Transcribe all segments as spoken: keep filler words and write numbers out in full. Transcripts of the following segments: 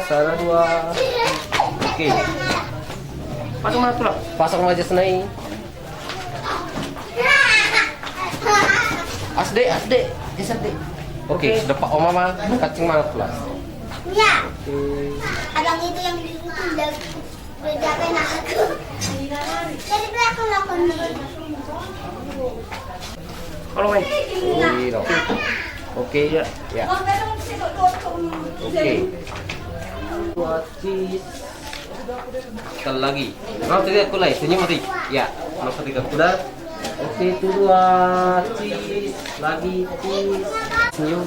Sada, dua. Oke. Pasang ma tulang. Pasang ma jas na i. Asde, asde. Jas asde. Oke, oke. Sudah, Pak, Oma ma. Kancing ma tulang. Ya. Oke. Abang itu yang diikutin dari Bejakan aku. Jadi, aku lakon nih. Halo, Mai. Oke, ya. Ya. Oke. Dua, cheese. Sekali lagi. Mau tiga kulai, senyum mati. Ya, mau tiga kuda. Oke, itu dua, cheese. Lagi, cheese. Senyum.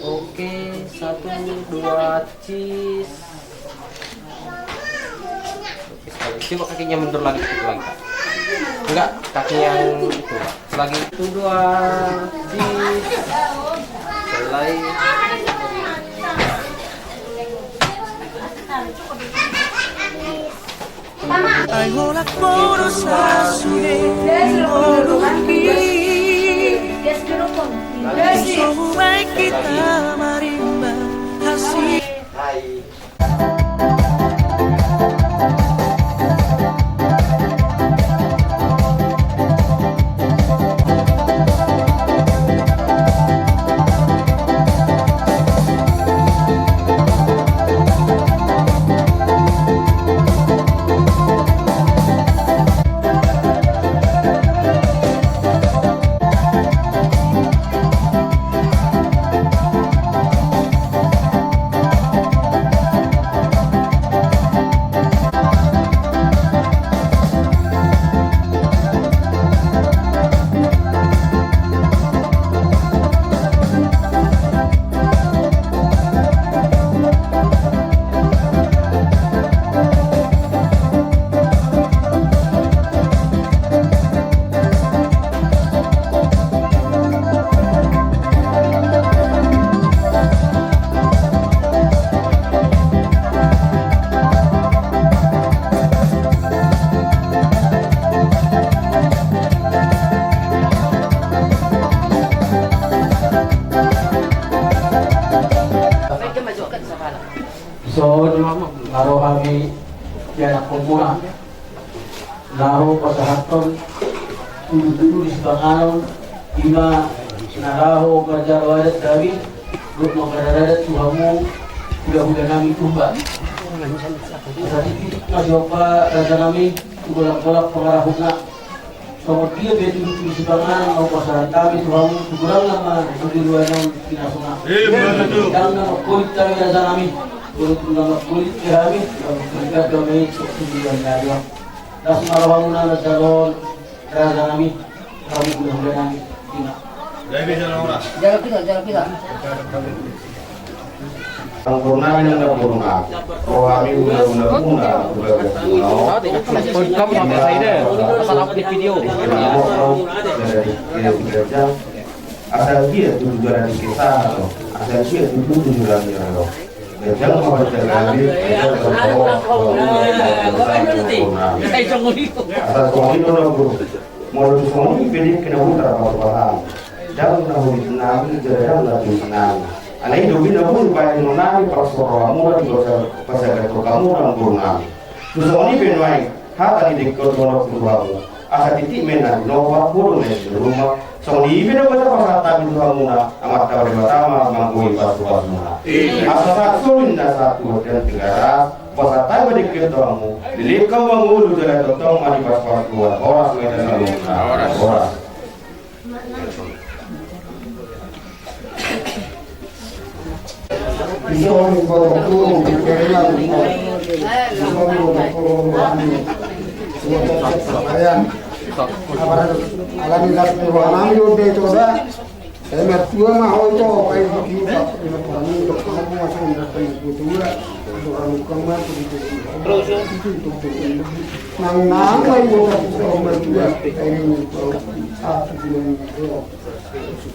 Oke, satu, dua, cheese. Coba kakinya mundur lagi sedikit lagi, Kak. Enggak, kaki yang itu. Lagi itu dua, di selai. Ai holan boru sasude ngolungki. So hubaen hita marimba asi. Dison na ro hami di anak komuna na ro pasahathon tudu-tudu di sipanganon, ima na laho manjalo adat hami, dohot mangkaradada tu hamu hulahula nami Tumba. Asa titip ma siompa raja nami tu golanggolang pangarahutna. Songon dia pe tudu-tudu sipanganon na hupasahat hami tu hamu, tu golanggolang ma tu joloan on pinasuna. Ndang na mangkolit hami raja nami, molo tung na mangkolit pe hami, molo tung na mangkolit pe hami, tu joloan na adong. Las ma rohamuna manjalo on raja nami, hamu hulahula nami. Ima. Jala pita, jala pita. Anggur nami na anggur nami. Roha mi guna guna guna guna guna. Asal update video. Asal dia tujuh jalan di kisah, asal dia tujuh tujuh jalan di ralo. Jangan mau jalan di, jangan mau. Asal kau itu nunggu. Molo tu songon i pe dengke na hurang pasupasu. Ndang na hurit nami, jala ndang na turit nami. Alai dope na boi baen nami parsoroan muna, pasahat tu hamuna anggur nami. Tu songon i pe nuaeng hata ni dengke on tu hamu. Asa titi mena noba bodo na di rumah. Songon i pe na boi pasahat hami tu hamuna, Amanta Debata ma manggohi pasupasuna. Asa sahat solu na sahat tu hatian Tigaras. Pasahat hami ma dengke on tu hamu. Leleng hamu mangolu jala tongtong ma dipasupasu Tuhan. Horas ma hita saluhutna. Horas. Alani las ni roha nami do, Toba. Sai martua ma ho, Toba, i di Toba. Ina porani Toba, kamu masuk di Toba, Toba. Toba, kamu kamu masuk di Toba. Nang nang ma i Toba, Toba, martua. Ai ni Toba, satu bulan.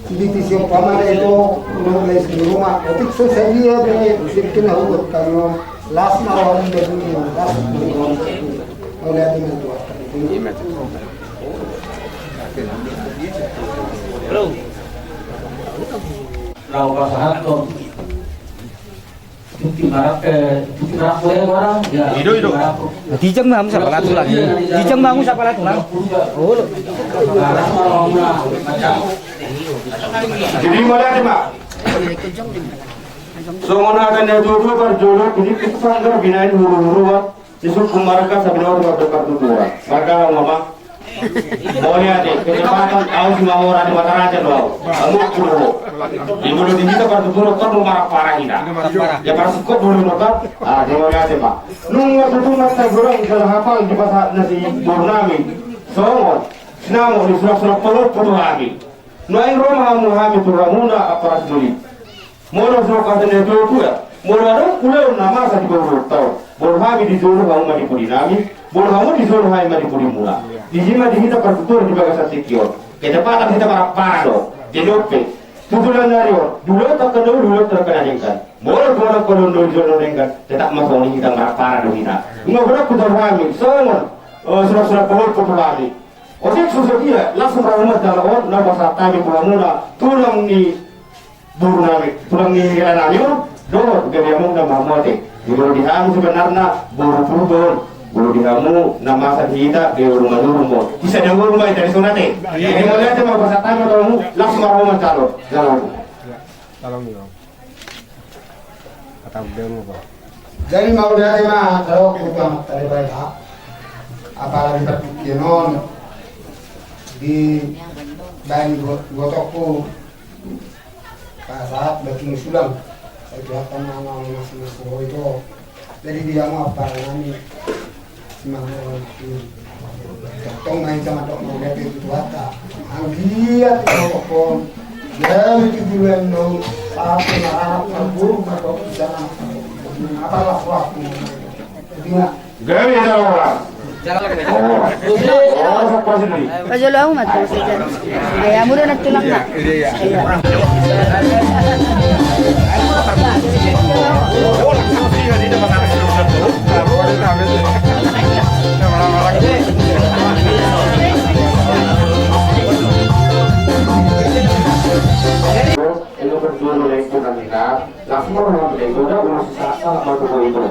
Jadi di siapa mana itu, rumah les di rumah. Tapi susah dia, dia bikin aku kamu las ma ho, dia punya las ma ho. Oleh itu mertua. Halo. Lau pasahathon. Ido, ido. Dijang ma hamu sapala tulang i. Dijang ma hamu sapala tulang. Olo. Jadi, mauliate ma. Songon hata ni natuatua, parjolo, jadi, kita sanggar binahen huruhuruan. Di suku marga Sabinoto, marga Tuturan. Marga Mama. Mauliate, kecepatan au si Mamora di Mataraja do au. Amu aku do. Di mulu di hita partuturan, tor mau marah-parah hita. Ya, parsikop dulu, no, kan? Ah, di mauliate, Pak. Nunga tutu mata gorang, kalau hapal di pasar nasi boru nami. Songon. Sinamo di surat-surat pengok putu nami. Nuaeng ro ma hamu hami tu hamuna, aparas doli. Molo so hata ni natuatua, molo adong ulaon na masa di boru taon, boru hami di jolo, hamu ma di pudi nami, boru hamu di jolo, hami ma di pudimuna. Disi ma di hita partuturan di bagasan tingki on. Kecepatan hita marah-parah do. Jadi on pe, tutulan ni ari on, dua ulaon tangkas na ulu, dua ulaon tangkas na denggan. Molo tuanak kolon do di jolo na denggan, tetap ma songon i hita, marah-parah do hita. Nunga godang hutor hami, songon, eh, surat-surat pengok putu nami. Otik so sadia, langsung ro ma jala on, na pasahat hami tu hamuna, tulang ni boru nami, tulang ni hela nami on, dohot gabe among na mamate. Di molo di hamu sebenarna boru Purba on, molo di hamu na masa di hita gabe boru Manurung on. Di sada boru ma hita di son ate. Jadi mauliate ma, pasahat hami tu hamu, langsung ro ma jala on. Jala on. Tolong, yo. Kata udah apa? Jadi mauliate ma, kalau aku tuh amat tadi baik, ha? Apalagi berpikir non di bahan buat, buat aku. Pas saat bertemu sulang, saya tuh akan nama masing-masing itu. Jadi dia mau apa nami? Tong main sama dok mau lihat itu tuata. Anggiat itu kok. Jadi itu dulu yang dong. Tapi anak buruk atau jangan apa lah waktu. Jadi nggak. Gabe jala on. Oh. Oh, sok pasi dulu. Pajolo au ma tu. Ai hamu do na tulang na. Elo berjolo lengkon nami na, langsung orang lengkon dah, ulos sasa, matu ko itu.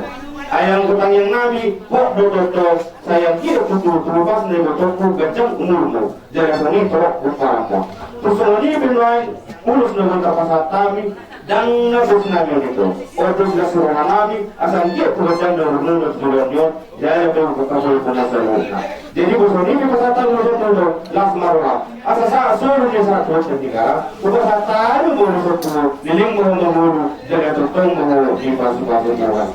Ayang kutang yang nami, kok do toto, sayang kira kutu, terlepas dari botolku, gajang umurmu. Jala songon i torop umpama. Tu songon i pe nuaeng ulos na boi tapasahat hami, ndang na bos nami on ito. Oto jala si roha nami, asa anggiat tu gajang na umurmuna tu joloan ni on, jala pe umpama saluhutna. Jadi bos on i pe pasahat hami ulos on do, las ma roha. Asa sahat solu ni sahat tu Boru Tondingaran, pasahat hami ulos on tu, leleng ma ho mangolu, jala tongtong ma ho dipasupasu Tuhan.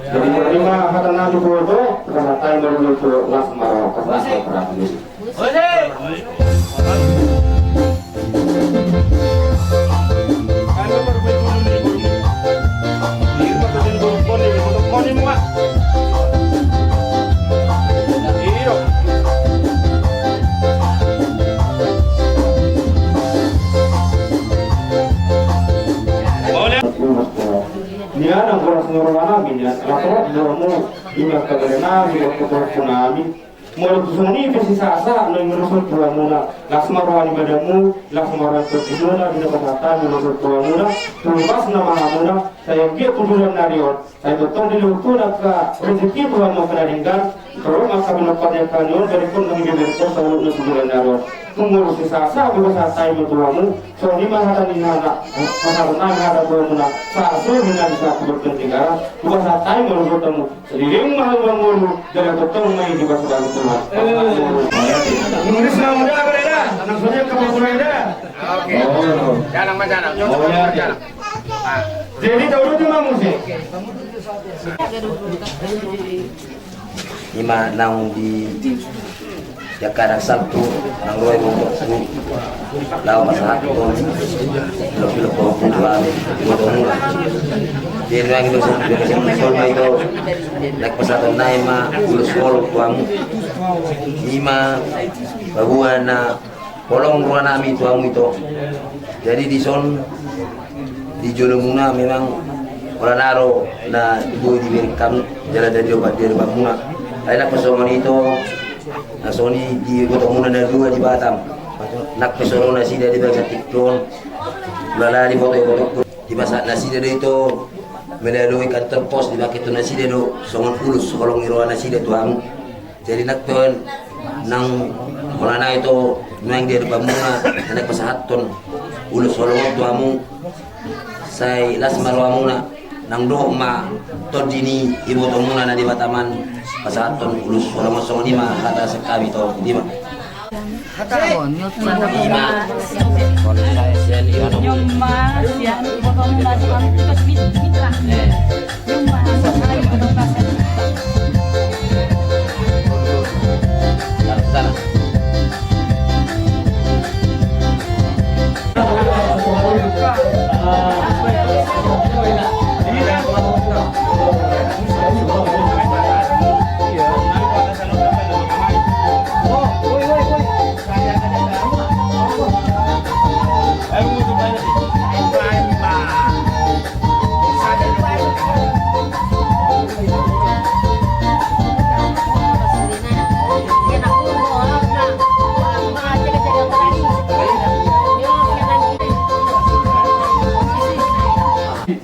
Jadi, terima hata nami tu ho, pasahat hami ulos on tu, las ma roha, pasahat hami. Nian anggo las ni roha nami, nian, latorop do hamu, ingat kagale nami, waktu torop nami. Molo tu songon i pe si sasa, na ingin rusuk tu hamuna, las ma roha ni badanmu, las ma roha ni tondimuna, di na pasahat hami rusuk tu hamuna, tu bas na ma hamuna, sai anggiat tu joloan ni ari on, sai tongtong dilehon Tuhan angka rezeki tu hamu angka na denggan, torop angka pinompar ni angka ni on, berkon nang di berkon saluhutna tu joloan ni ari on. Tung molo si sasa, di pasahat hami tu hamu, songon i ma hata ni hata, pasahat nami hata tu hamuna, sasa di nami sahat tu Boru Tondingaran, tu pasahat hami molo tu hamu. Leleng ma ho mangolu, jala tongtong ma ho dipasupasu Tuhan. Inggris na muda apa dah? Anak soja ke Papua dah? Oke. Oh. Jangan, Mas, jangan. Oh, ya, ya. Jadi tahu tu ma musik. Ima naung di Jaka na salpu, nang roe botoku, laho pasahathon, pilok-pilok botoku tu hami, botomu. Di nuaeng do, di nuaeng do, sol ma ito, naeng pasahaton nai ma, ulos holong tu hamu. Ima, bahua na, holong roha nami tu hamu ito. Jadi dison, di jolomuna memang, holan na ro, na boi dibereng hamu, jala jadi opat di adopanmuna. Ai nang pe songon i ito, na songon i di botomuna na dua di Batam. Nang pe songon nasida di bagasan tingki on. Hulala di boto-boto. Di masa nasida do ito. Molo adong ikan terpos dipake tu nasida do songon ulos holong ni roha nasida tu hamu. Jadi nang pe on nang holan i do nuaeng di adopamuna, na naeng pasahathon ulos holong on tu hamu. Sai las ma rohamuna, nang dohot ma tondi ni ibotomuna na di Batam an pasahathon ulos holong on. Songon i ma hata sian hami tu hamu, i ma. Hata on, nyot ma. I ma. Nyot ma sian ibotomuna di Batam an. Eh.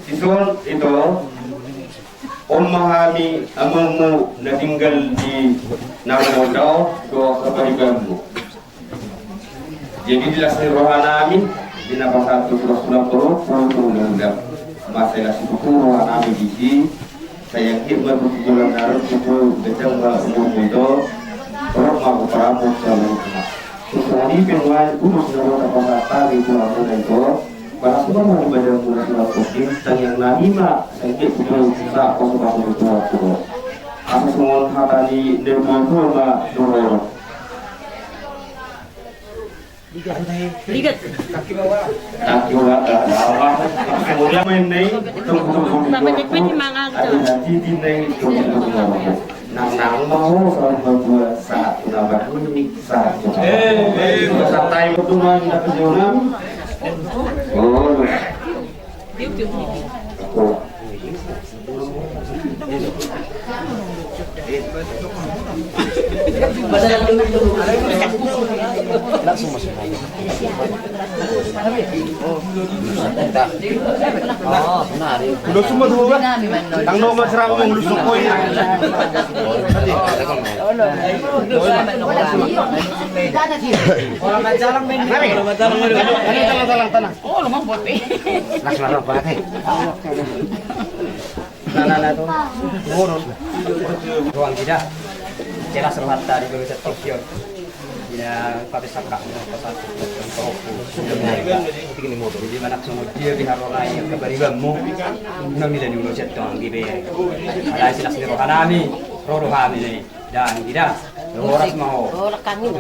Dison ito, on ma hami amongmu na tinggal di na mamondao dohot haparibanmu. Jadi di las ni rohanami, di na pasahat tu surat-surat tolu pulu tu undang-undang. Masa las ni rohanami disi, sai anggiat ma tu joloan na ro tutu, ganjang ma umurmu ito, torop ma haporamu saluhutna. Songon i pe nuaeng ulos na ro tapasahat hami tu hamuna ito, palas ma roha ni badanmu na surat tongkin, tangiangnami ma sai anggiat tutu sahat pasu-pasu ni Tuhan tu ho. Asa songon hata ni na tua-tua ma dohonon. Ligat. Ligat. Kaki bawah. Kaki bawah. Kemudian main naik, tunggu-tunggu. Hati-hati di naik, tunggu-tunggu. Nang-nang mau sama gua saat tu nabah ini, saat tu nabah. Eh, eh. Santai, betul, Bang. Oh. Langsung masuk. Udah semua tuh, Bang. Tang dong, Mas, serang, Bang, udah semua ini. Tenang, tenang, tenang, tenang. Oh, lu mau buat, Pi? Las ma roha, Pak, eh. Nah, nah, nah, tuh. Turun. Roha nangkin da. Jelas rohanta di bagasan tingki on. Ina pape sangkap, pape sangkap. Jadi manang songon dia di haroro nai haparibanmu. Nang nida ni ulos i tong, gitu ya. Alai silas ni rohanami, ro do hami ni. Dang, ida. Horas ma ho.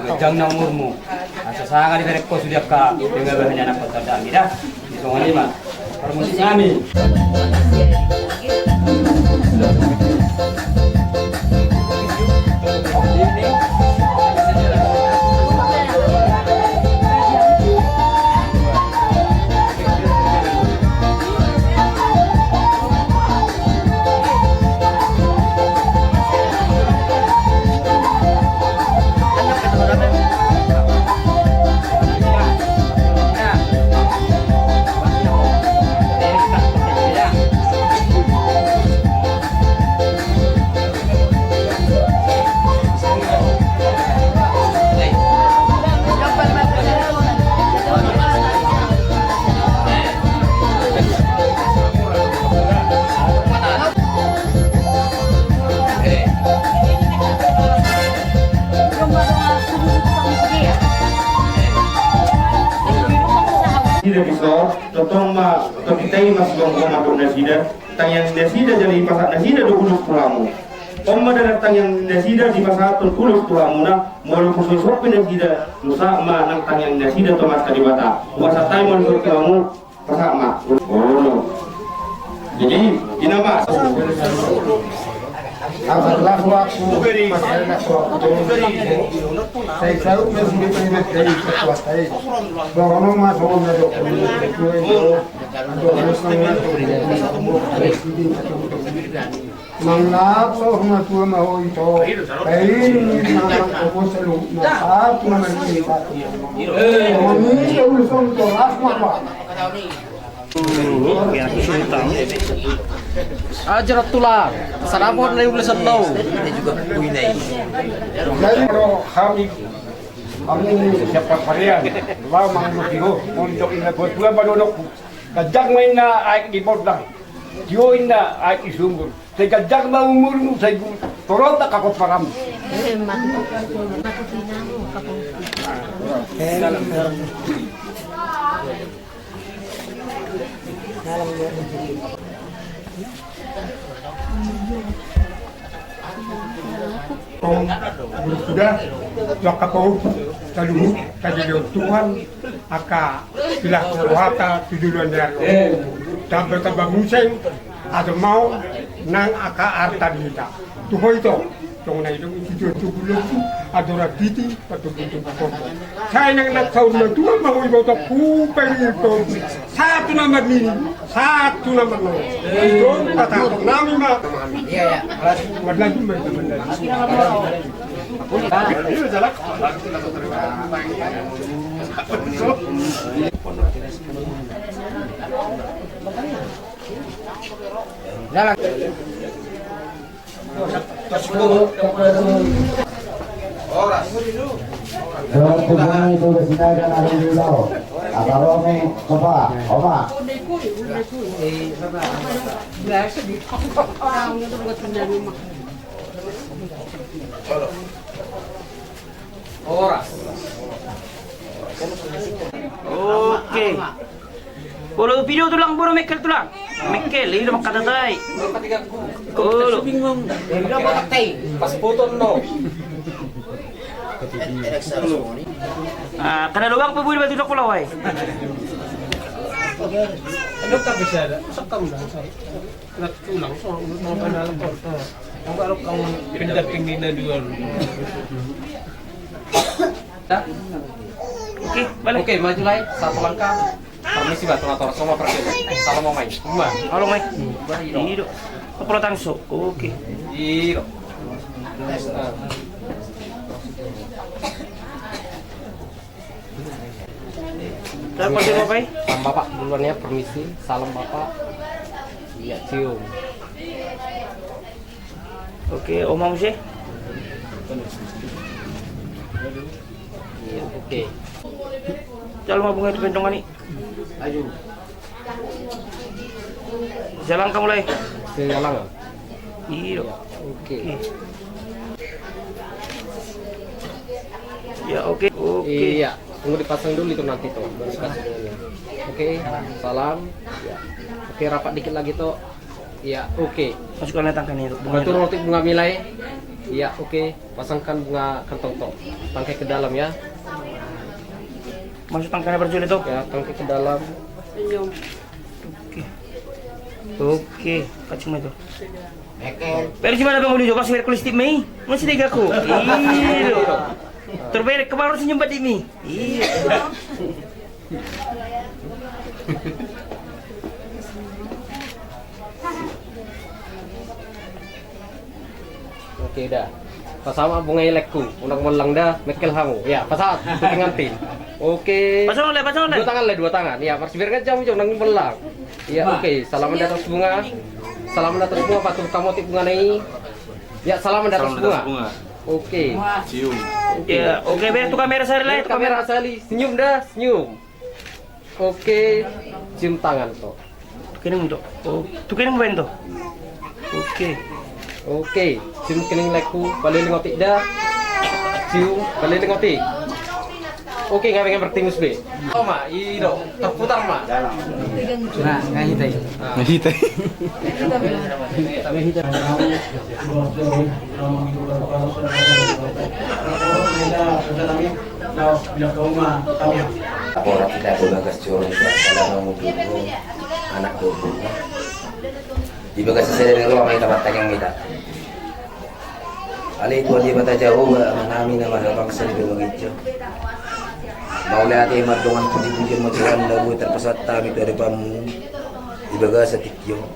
Ganjang na umurmu. Asa sanga diberek ho sude angka dongan bahen ni anakkon, dang, ida. Di songon i ma parmusik nami. Nasida di so, tongtong ma, tong hita i masih gomgom ma tu nasida. Tangiang nasida jala dipasahat nasida do ulos tu hamu. On ma dalan tangiang nasida dipasahathon ulos tu hamuna, molo so sopi nasida, nusa ma nang tangiang nasida tu Amanta Debata. Hupasahat hami ma ulos tu hamu, pasahat ma. Olo. Jadi, ina ma. Agar laku aku, pasahat laku aku. Saya tahu kan sudah terima dari sekuat saya. Bahwa masuk dari itu. Mangaku ma tua ma ho ito. Painum ni mangan kopo selu. Mangaku ma mangan kopo selu. Mangaku ma mangan kopo selu. Ajar tulang, sarapan dari ulas enam. Jadi, kalau hami, hami siapa varian, lama nggak tio, untuk inna tua tua baru dok, kajak main na aek di bodang, tio inna aek di sumur. Sai ganjang ma umurmu, sai gu-, torop ma hapomparanmu. Sudah, tu angka pahompar, saluhut, saluhut Tuhan, angka pilah rohanta tu joloan ni ari on. Tamba-tamba muse, asa maol nang angka arta ni hita. Tu ho ito, tong na idong itu tujuan tu bulung tu, adoran titi, patubu-tubu kopo. Sai nang nang saur matua, mau iboto ku peri to. Satu nama nini, satu nama nol. Itu kata nami ma. Iya, iya. Madlaju ma itu, madlaju. Dalam tubuhnya itu bersinaga nari di laut. Apa Romi, Sofa, Oma. Horas. Oke. Olo, video tulang, boru mengkel tulang. Mengkel, i do mangkatatai. Olo. Pas foto no. Ah, kada lobang pe bui batu dok pulau ai. Dok tak bisa ada. Sekam dah. Nggak tulang, so, mau kenal kok. Pendamping Nina dua. Oke, balik. Oke, maju lai, satu langkah. Permisi, Batu Nator, semua pergi. Salam, Om Mai. Semua. Halo, Mai. Ido. Kepala tangso. Oke. Ido. Salam, Bapak, duluan ya, permisi. Salam, Bapak. Iya, cium. Oke, Oma muse. Iya, oke. Jalo ma bunga tu pendongan i. Ayo. Jalang kamu lai. Jalang. Iya. Oke. Iya, oke. Oke. Iya, tunggu dipasang dulu itu nanti tuh, baru dikasih dulu. Oke, salam. Iya. Oke, rapat dikit lagi tuh. Iya, oke. Masukkan tangkai ni, bunga. Betul, roti bunga milai. Iya, oke. Pasangkan bunga kantong tuh. Tangkai ke dalam ya. Masuk tangkai berjuli tuh. Ya, tangkai ke dalam. Senyum. Oke. Oke, kacung itu. Pero cuma ada bangun di Jopas, Hercules tim mi. Masih tiga ku. Iya. Terbaik kemarin senyum pada mi. Iya. Oke, dah. Pasahat ma bunga i, lekku, unang mollang da, mengkel hamu. Ya, pasahat, tu pengantin. Oke. Pasang oleh, pasang oleh. Dua tangan lai, dua tangan. Ya, marsibarengan jam jo, unang mollang. Ya, oke. Salaman di atas bunga. Salaman di atas bunga, patupuk hamu tu bunga i. Ya, salaman di atas bunga. Oke. Cium. Oke. Ya, oke, balik tu kamera sahali lai, tu kamera sahali. Senyum da, senyum. Oke, cium tangan tuh. Tu kening, Dok. Oh, tu kening baen tuh. Oke. Oke, cium kening lekku, paleleng otik da. Cium, paleleng otik. Oke, nggak pengen bertimus be. Oh, ma, i do, terputar, ma. Nah, nggak hita i. Nggak hita i. Ora kita tu bagas joro ni, salah na mutu anak boru. Di bagas sisada ni roha ma hita martangiang ma hita. Ale Tuhan Debata Jahowa, Amanami na marhabangsa di banua ginjang. Mauliate ma dohot puji-pujian ma Tuhan, na boi tarpasahat hami tu adopanMu di bagasan tingki on.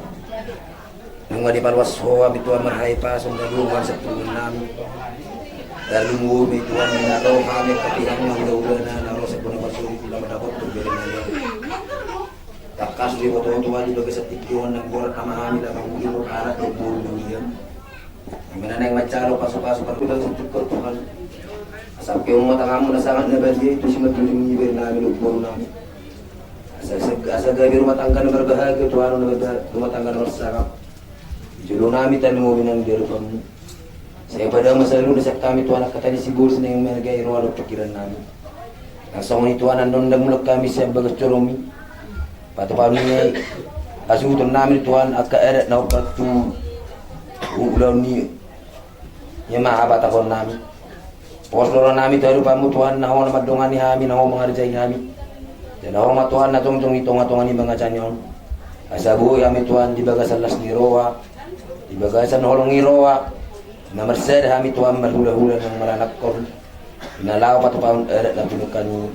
Nunga dipaluas Ho hami Tuhan marhahipason, na dong hami sahat tu dongan nami. Tarlumobi Tuhan, na ro hami angka pinggan na ulaulana, na ro sahat tu na parsuri, na mandapothon bere na liat. Pasu diboto Tuhan di bagasan tingki on, nang borat nama hami, nang mangihut anak dan boru durian. Kami na naeng manjalo pasu-pasu pargulang situkon Tuhan. Asa keumatan hamu na sangat na badia i tu simanjujung ni bere nami dohot boru nami. Asa, asa, asa gabe rumah tangga na marbahagia Tuhan, na marbahagia rumah tangga na marsangap. Jolo nami tarlumobi nang di adopanmu. Sai padanmu ma saluhutna sian hami Tuhan, angka tani sibolis naeng marga i roha dohot pikiran nami. Nang songon i Tuhan, annon ndang mulak hami sian bagas joromi. Patupaon ni hasuhuton nami Tuhan, angka adat na hombar tu ulaon ni, i ma habatahon nami. Pos do roha nami tu adopanmu Tuhan, na Ho na mandongani hami, na Ho mangarajai hami. Jala Ho ma Tuhan na jongjong di tonga-tonga ni bangasa on. Asa boi hami Tuhan di bagasan las ni roha, di bagasan holong ni roha, na marsada hami Tuhan marhula-hula nang maranakhon, na laho patupaon adat na pinungka ni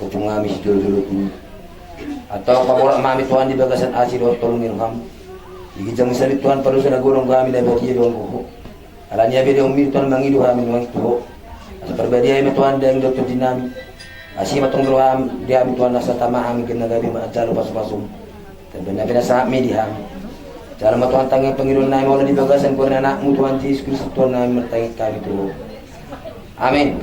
ompung hami sijolo-jolo tu i. Antong paborat ma hami Tuhan di bagasan asi dohot holong ni roham. Di ginjang ni sahali Tuhan, pardosa na godang hami, na badia do anggo Ho. Alani i badia do hami Tuhan mangido hami nuaeng tu Ho. Asa parbadiai ma Tuhan daging dohot tondi nami. Asi ma tong roham di hami Tuhan, asa tama hami anggiat na gabe manjalo pasu-pasum. Tapi na pinasahat ma i di hami. Jalo ma Tuhan tangiang pangidoan nami on di bagasan goar ni Anakmu Tuhan Jesus Kristus Tuhan nami, martangiang hami tu Ho. Amin.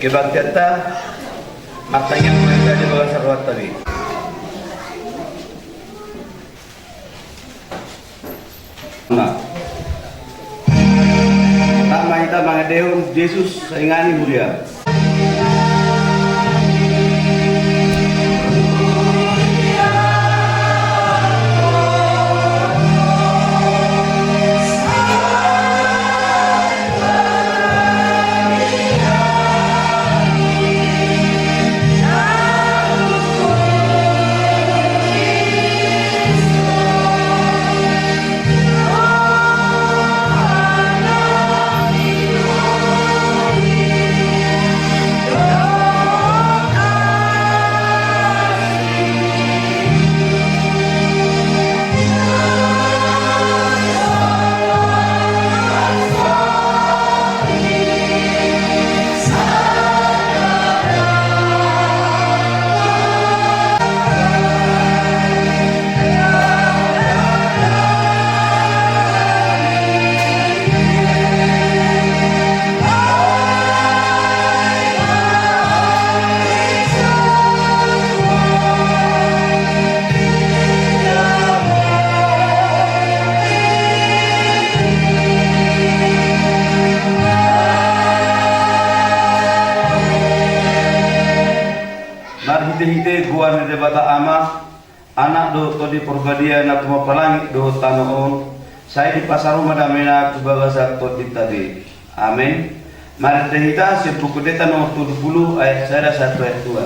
Kebaktianta, martangiang ma hita di bagasan rohanta be. Nah. Tama hita mangalehon Jesus saingan ni huria. Marhite goar ni Debata Ama, Anak dohot Tondi Parbadia na tumompa langit dohot tano on, sai dipasahat ma damena tu bagasan tondinta be. Amen. Marende hita sian Buku Endenta nomor tolu pulu ayat sada sahat tu ayat dua.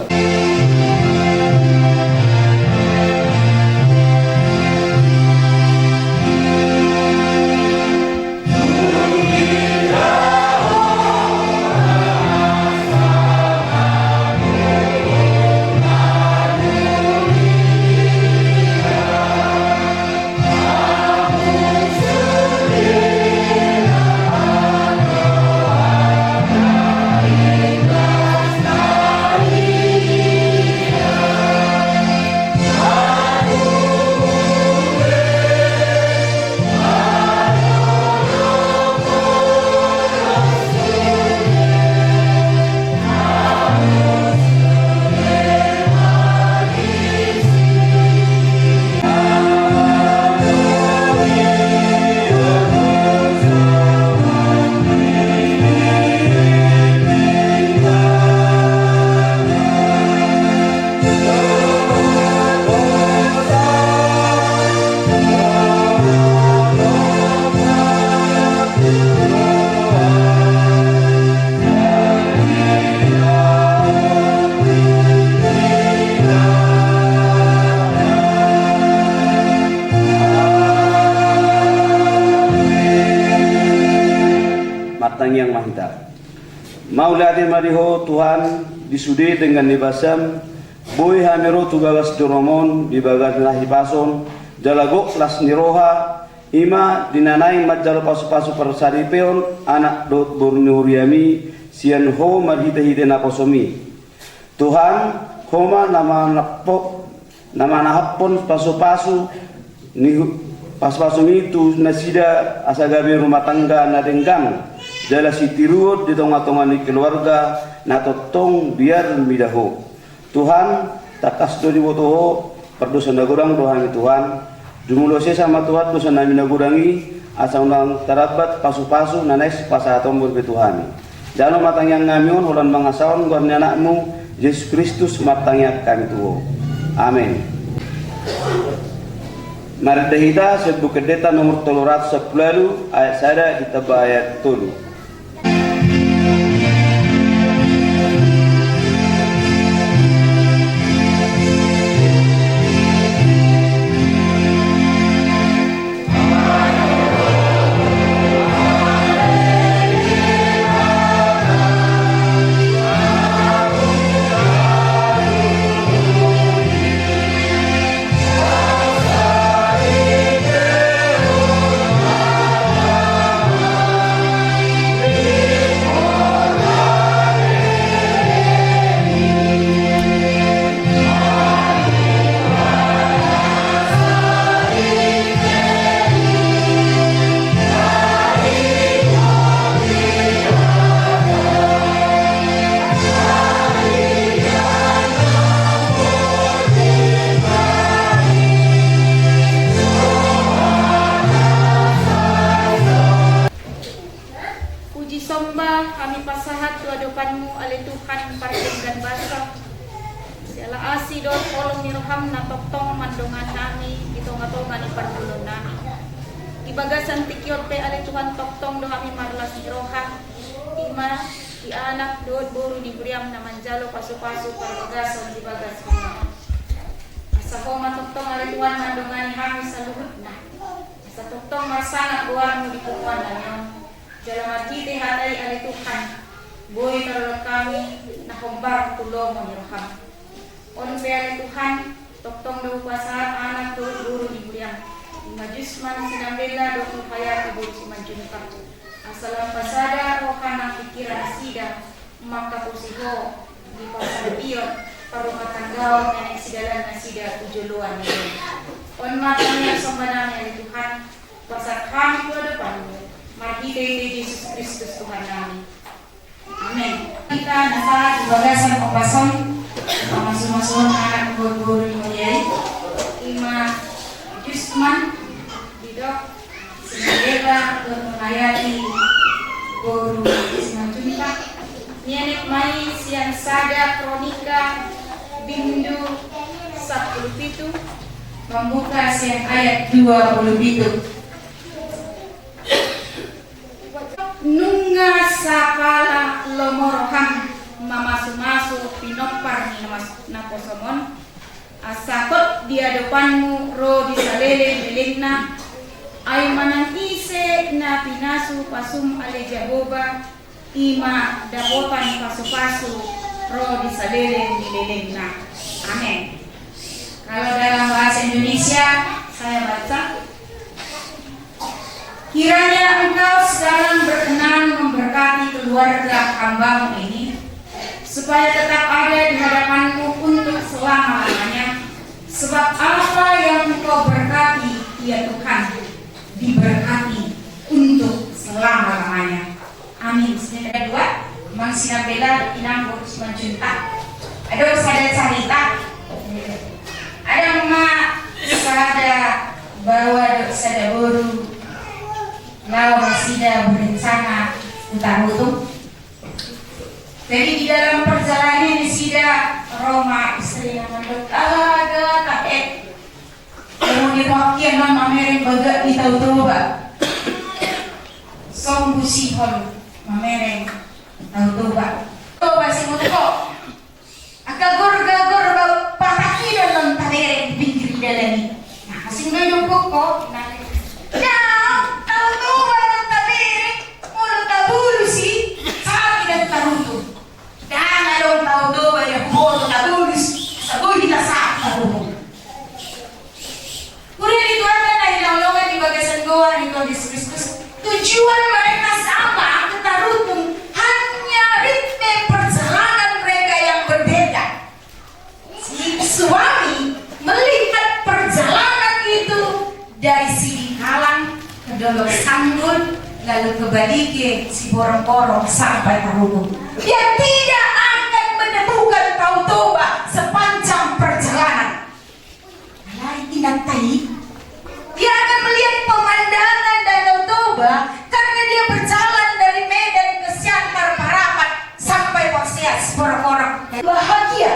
Martangiang ma hita. Mauliate ma di Ho Tuhan, di sude denggan ni basam, boi hami ro tu bagas joroM on di bagas na hipas on, jala gok las ni roha, i ma di na naeng manjalo pasupasu parsaripeon anak dohot boru ni huriaMi sian Ho marhitehite naposoMi. Tuhan, Ho ma na manappo-, na manahaphon pasupasu ni hu-, pasupasuMi tu nasida asa gabe rumah tangga na denggan, jala sitiruon di tongatonga ni keluarga na tongtong biar mida Ho. Tuhan, tangkas do diboto Ho, pardosa na godang do hami Tuhan. Jumolo sesa ma Tuhan dosanami na godang i, asa unang tarambat pasupasu na naeng pasahatonMu be tu hami. Jalo ma tangiangnami on holan mangasahon goar ni AnakMu, Jesus Kristus martangiang hami tu Ho. Amen. Marende hita sian Buku Endenta nomor tolu ratus sampulu ualu ayat sada ditamba ayat tolu. Puji somba hami pasahat tu adopanMu, ale Tuhan, pardenggan basa. Siala asi dohot holong ni rohaM na tongtong mandongani hami di tongatonga ni parngoluonnami. Di bagasan tingki on pe, ale Tuhan, tongtong do hami marlas ni roha, i ma di anak dohot boru ni huriaM na manjalo pasupasu parbagason di bagas huriaM. Asa Ho ma tongtong, ale Tuhan, mandongani hami saluhutna. Asa tongtong marsangap goarMu di punguannami on. Jala marhite hata i, ale Tuhan, boi tarolop hami na hombar tu lomo ni rohaM. On pe, ale Tuhan, tongtong do hupasahat anak dohot boru ni huriaM, i ma Jusman Sinambela dohot Nurhayati boru Simanjuntak. Asa lam pasada roha nang pingkiran nasida, mangkaposi Ho di parsangapion parrumatanggaon na naeng sidalan nasida tu joloan ni on. On ma tangiang sombanami, ale Tuhan, pasahat hami tu adopanMu, marhitehite Jesus Kristus Tuhannami. Amen. Hita na sahat di bagasan ombas on, pamasumasuon anak dohot boru ni huria i, i ma Jusman, didok Sinambela dohot Nurhayati boru Simanjuntak. Nienet ma i sian sada Kronika Bindu sampulu pitu, mambuka sian ayat dua pulu pitu. Nunga sapala lomo roham mamasumasu pinompar ni na mas-, naposomon, asa hot di adopanmu ro di saleleng-lelengna, ai manang ise na pinasu pasum ale Jahowa, i ma dapotan pasupasu ro di saleleng ni lelengna. Amin. Kalau dalam bahasa Indonesia, saya baca. Kiranya Engkau sekarang berkenan memberkati keluarga hamba-Mu ini, supaya tetap ada di hadapan-Mu untuk selama-lamanya. Sebab apa yang Engkau berkati, ya Tuhan, diberkati untuk selama-lamanya. Amin. Sini ada dua, Mang Sinabela, Inang Boru Simanjuntak. Ada sada carita. Ada ma sada baoa dohot sada boru, laho nasida berencana tu Tarutung. Jadi di dalam perjalanan nasida, ro ma istrina mandok, "Aga tahe, molo di rohangki annon mamereng bagak ni Tao Toba. Songgusihon mamereng Tao Toba. Toba si mutko. Angka gorga-gorga patahidon annon tabereng di pinggir dalan i." Nah, asing do jombok ko, nah. Nah, Tao Toba annon tabereng, molo tabolus i, sahat i di Tarutung. Ndang adong Tao Toba diboto tabolus, asa boi hita sahat Tarutung. Huria ni Tuhanta na hinaholongan di bagasan goar ni Tuhan Yesus Kristus, tujuan mereka sama ke Tarutung, hanya ritme perjalanan mereka yang berbeda. Si suami melihat perjalanan itu dari Sidikalang ke Dolok Sanggul, lalu ke Balige, Siborongborong, sampai Tarutung. Dia tidak akan menemukan Tao Toba sepanjang perjalanan. Alai inanta i, dia akan melihat pemandangan Danau Toba karena dia berjalan dari Medan ke Siantar, Parapat, sampai Porsea, Siborongborong. Bahagia.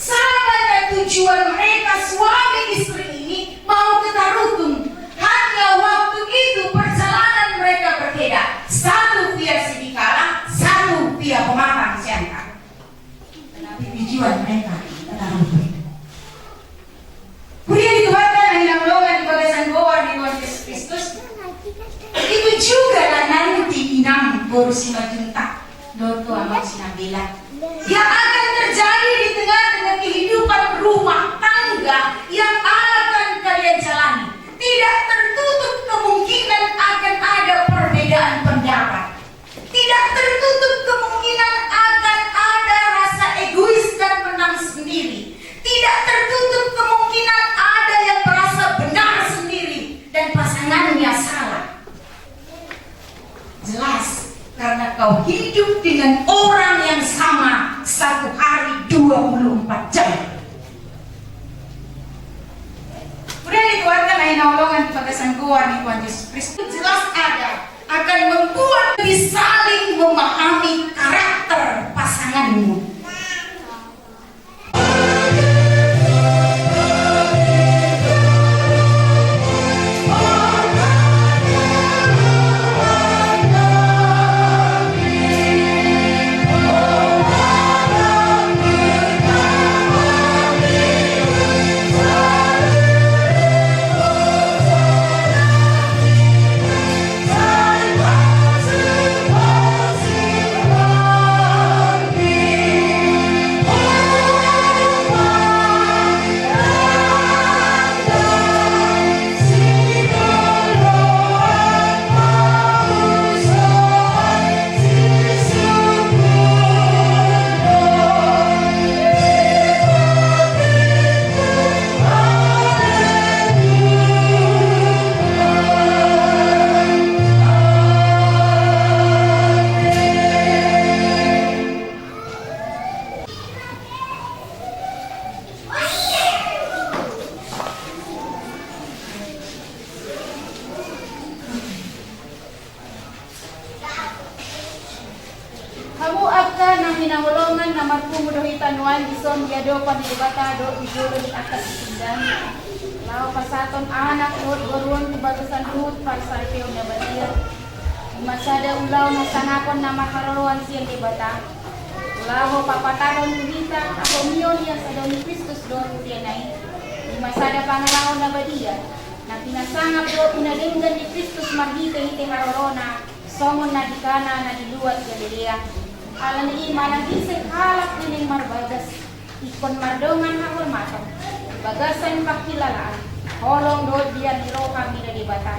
Sama na tujuan mereka suami istri ini mau ke Tarutung. Hanya waktu itu perjalanan mereka berbeda. Satu via Sidikalang, satu via Pematang Siantar. Tetapi tujuan mereka tetap berbeda. Huria ni Tuhanta na hinaholongan di bagasan goar ni Tuhan Yesus Kristus, itu juga lah nanti Inang Boru Simanjuntak dohot Amang Sinabela yang akan terjadi di tengah-tengah kehidupan rumah tangga yang akan kalian jalani. Tidak tertutup kemungkinan akan ada perbedaan pendapat. Tidak tertutup kemungkinan akan ada rasa egois dan menang sendiri. Tidak tertutup kemungkinan ada yang merasa benar sendiri dan pasangannya salah. Jelas, karena kau hidup dengan orang yang sama satu hari dua puluh empat jam. Huria ni Tuhanta na hinaholongan di bagasan goar ni Tuhan Yesus Kristus, jelas ada akan membuat lebih saling memahami karakter pasanganmu. Hamu angka na hinaholongan, na marpungu do hita nuaeng dison di adopan ni Debata dohot di jolo ni angka sipindahan, laho pasahathon anak dohot boru on tu bagasan huhut parsaripeon na badia. I ma sada ulaon hasangapon na marharoroan sian Debata, laho papatarhon tu hita hahomion i asa dao ni Kristus dohot huriana i. I ma sada pangalaho na badia, na pinasangap dohot na denggan ni Kristus marhitehite harorona, songon na di Kana na di luat Galilea. Alani i manang ise halak na naeng marbagas, ingkon mardongan hahormaton, di bagasan panghilalaan, holong dohot biar ni roha mida Debata.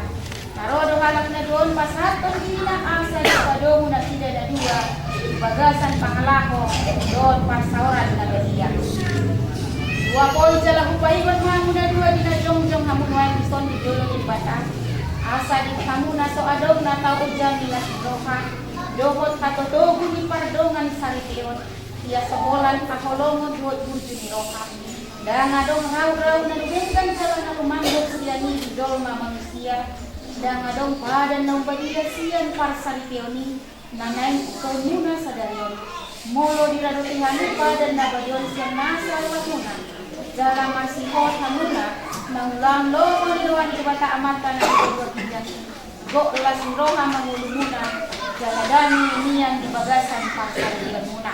Na ro do halak na dua on pasahathon dirina asa dipadomu nasida na dua di bagasan pangalaho dohot parsaoran na badia. Huapoi jala hupaigon hamu na dua di na jongjong hamu nuaeng dison di jolo ni Debata, asa di hamuna so adong na tau ojah ni las ni roha dohot hatotogu ni pardongan saripeon, ia so holan haholongon dohot burju ni roha. Ndang adong raurau na dumenggan jala na lumanggor sian i di jolma manusia. Ndang adong padan na umbadia sian parsaripeon i na naeng ungkaonmuna sadari on. Molo diradopi hami padan na badia on sian nasa rohamuna jala marsihol hamuna mangulahon lomo ni roha ni Debata Amanta na di banua ginjang i, gok las ni roha ma ngolumuna jala dame mian di bagasan parsaripeonmuna.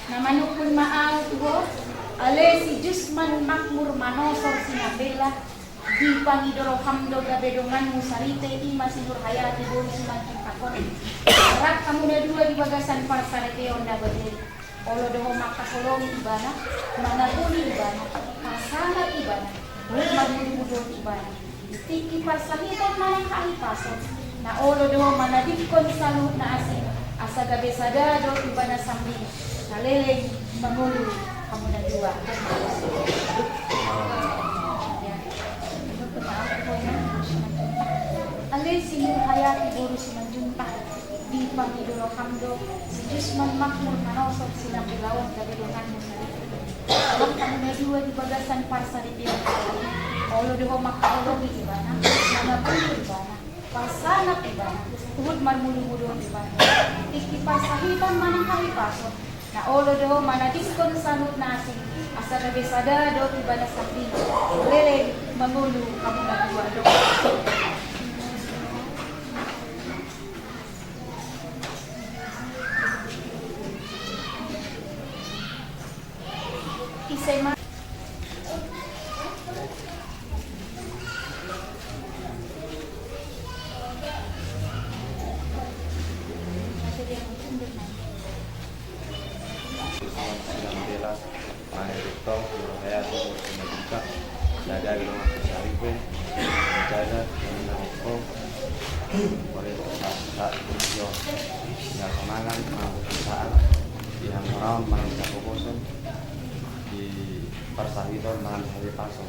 Na manungkun ma ahu tu ho, ale si Jusman Makmur Manosor Sinambela, dipangido roham do gabe donganmu saripe, i ma si Nurhayati boru Simanjuntak on. Rap hamu na dua di bagasan parsaripeon na badia i. Olo do ho mangkaholongi ibana, manapuli ibana, pasanap ibana, marmudu-mudu ibana. Di tingki parsahiton manang hahipason, na olo do ho manadingkon saluhut na asing, asa gabe sada do ibana sambing. Saleleng mangolu hamu na dua. Ale si Nurhayati boru Simanjuntak, dipangido roham do si Jusman Makmur Manosor Sinambela on gabe donganmu saripe. Rap hamu na dua di bagasan parsaripeon na badia i. Olo do ho mangkaholongi ibana, manapuli ibana, pasanap ibana, huhut marmudu-mudu ibana. Di tingki parsahiton manang hahipason, na olo do ho manadingkon saluhut na asing, asa gabe sada do ibana sambing. Saleleng mangolu hamu na dua. Ise ma. Sinambela, Maria Rito, Nurhayati boru Simanjuntak, sada do donganmu saripe, sada do donganmu saripe. Ore, sa, sa, yo, di hasonangan manang di hasaan, di hamoraon manang di hapogoson, di parsahiton manang di hahipason,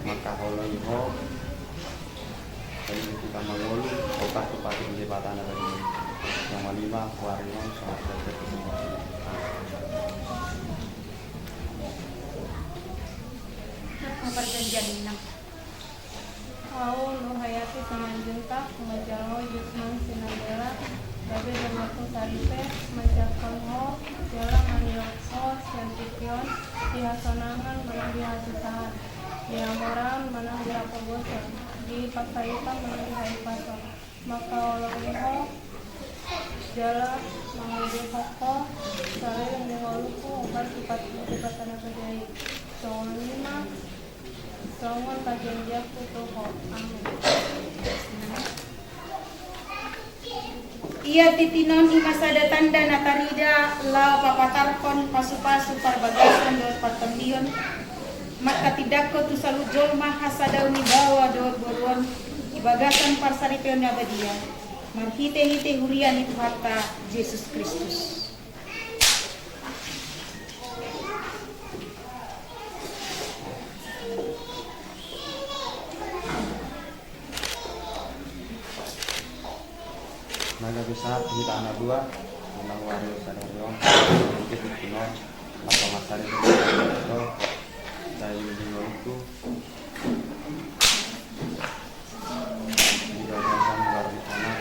mangkaholongi ho. Jadi, hita mangolu, opat tu patik di Debata na badia i. Yang lima, kuari non, sama saja. Perjanjian enam. Ahu, Nurhayati Simanjuntak, manjalo Jusman Sinambela gabe donganku saripe, manjangkon ho jala mangido ho sian tingki on, di hasonangan manang di hasusahan, di hamoraon manang di hapogoson, di parsahiton manang di hahipason, mangkaholongi ho jala mangidohon ho saleleng ni ngolungku, opat tu patik di Debata na badia i. Songon i ma, songon parjanjianku tu ho. Amin. Ia tintin on i ma sada tanda na tarida laho papatarhon pasupasu parbagason dohot partondion, mangkatindangkon tu saluhut jolma hasadaon ni baoa dohot boru on di bagasan parsaripeon na badia, marhitehite huria ni Tuhanta Jesus Kristus. Na gabe sahat hita na dua, na huari sadari on, tingki on, atau masari tu do, dari minggu itu, di bagasan luar di sana,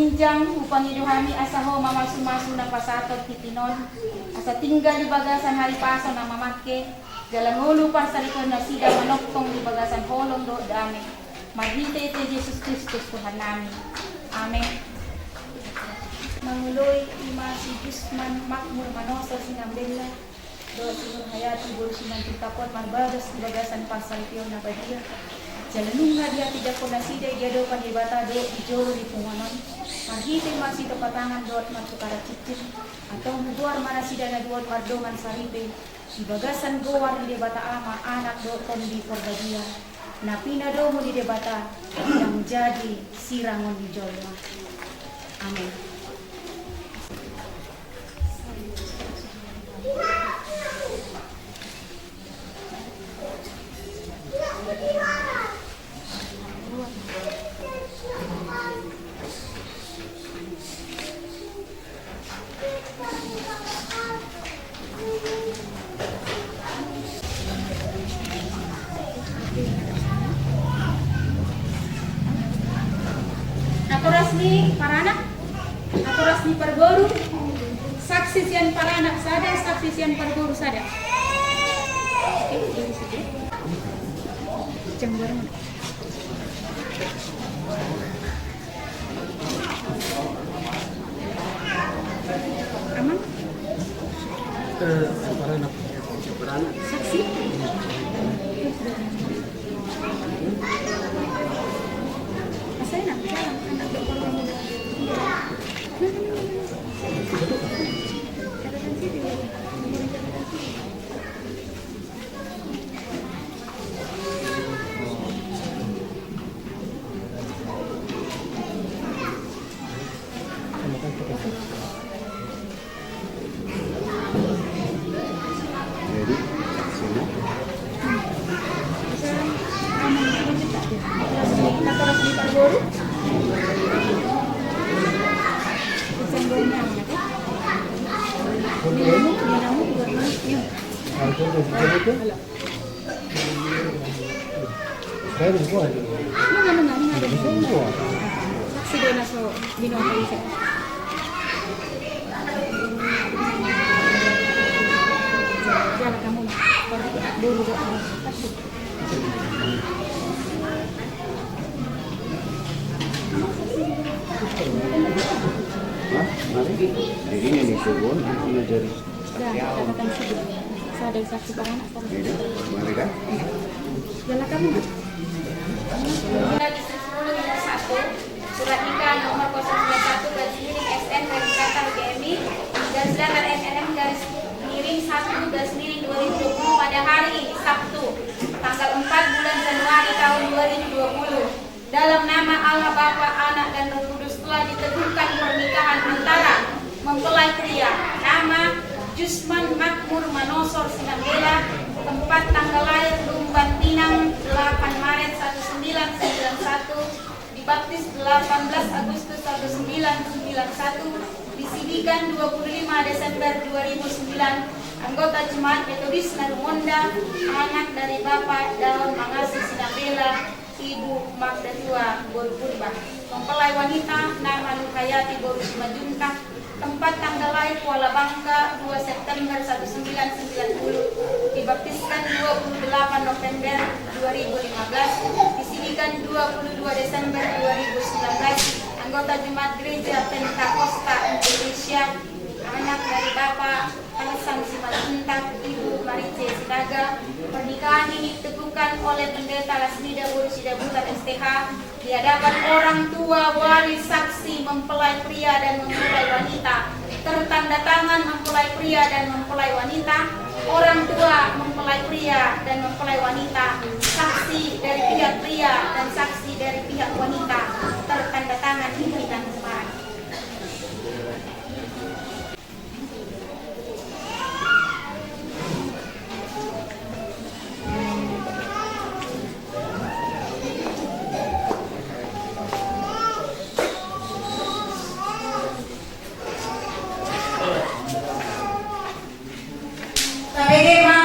Ginjang, hupangido hami asa Ho mamalsu-malsu na pasahathon tintin on, asa tinggal di bagasan haripason na mamangke, jala ngolu parsaripeon nasida manongtong di bagasan holong dohot dame. Marhite Jesus Kristus Tuhannami. Amen. Mangoloi i ma si Jusman Makmur Manoso Sinambela dohot si Nurhayati boru Simanjuntak on marbagas di bagasan parsaripeon na badia. Jala nunga dihatindangkon nasida i di adopan Debata dohot di jolo ni punguan on. Marhite marsitopot tangan dohot martukaran cincin, antong hugoar ma nasida na dua on mardongan saripe di bagasan goar ni Debata Ama, Anak dohot Tondi Porbadia, na pinadomu ni Debata, na manjadi sirangon ni jolma. Amen. Natoras ni paranak, natoras ni parboru, saksi sian paranak sada, saksi sian parboru sada. Jam berapa? Amang? Eh, paranak. Saksi? Asal enak, jalan, anak berkorban. Catatan sini. Nunga, nunga, nunga. Saksi do na so binoto ise. Jala hamu ma. Boru do. Hah? Mari. Jadi ini nih, turun, itu ngajari. Dah, catatan sini. Sada saksi paranak. Jadi, mari kan? Jala hamu ma. Distrik sepuluh nomor satu, surat nikah nomor kosong sembilan satu garis miring S N garis datar G M I garis datar M N M garis miring satu garis miring dua ribu dua puluh pada hari Sabtu, tanggal empat bulan Januari tahun dua ribu dua puluh. Dalam nama Allah Bapa, Anak, dan Roh Kudus telah diteguhkan pernikahan antara mempelai pria nama Jusman Makmur Manosor Sinambela, tempat tanggal lahir Lumban Pinang, delapan Maret seribu sembilan ratus sembilan puluh satu, dibaptis delapan belas Agustus seribu sembilan ratus sembilan puluh satu, disidikan dua puluh lima Desember dua ribu sembilan, anggota Jemaat Metodis Narumonda, anak dari Bapak Daon Mangasi Sinambela, Ibu Magda Tua boru Purba. Mempelai wanita nama Nurhayati boru Simanjuntak, tempat tanggal lahir Kuala Bangka, dua September seribu sembilan ratus sembilan puluh, dibaptiskan dua puluh delapan November dua ribu lima belas, disidikan dua puluh dua Desember dua ribu sembilan belas, anggota Jemaat Gereja Pentakosta Indonesia, anak dari Bapak Hasan Simanjuntak, Ibu Marice Sinaga. Pernikahan ini diteguhkan oleh Pendeta Lasmida boru Sidabutar S T H di hadapan orang tua, wali, saksi mempelai pria dan mempelai wanita, tertanda tangan mempelai pria dan mempelai wanita, orang tua mempelai pria dan mempelai wanita, saksi dari pihak pria dan saksi dari pihak wanita, tertanda tangan pimpinan jemaat. Tabege ma.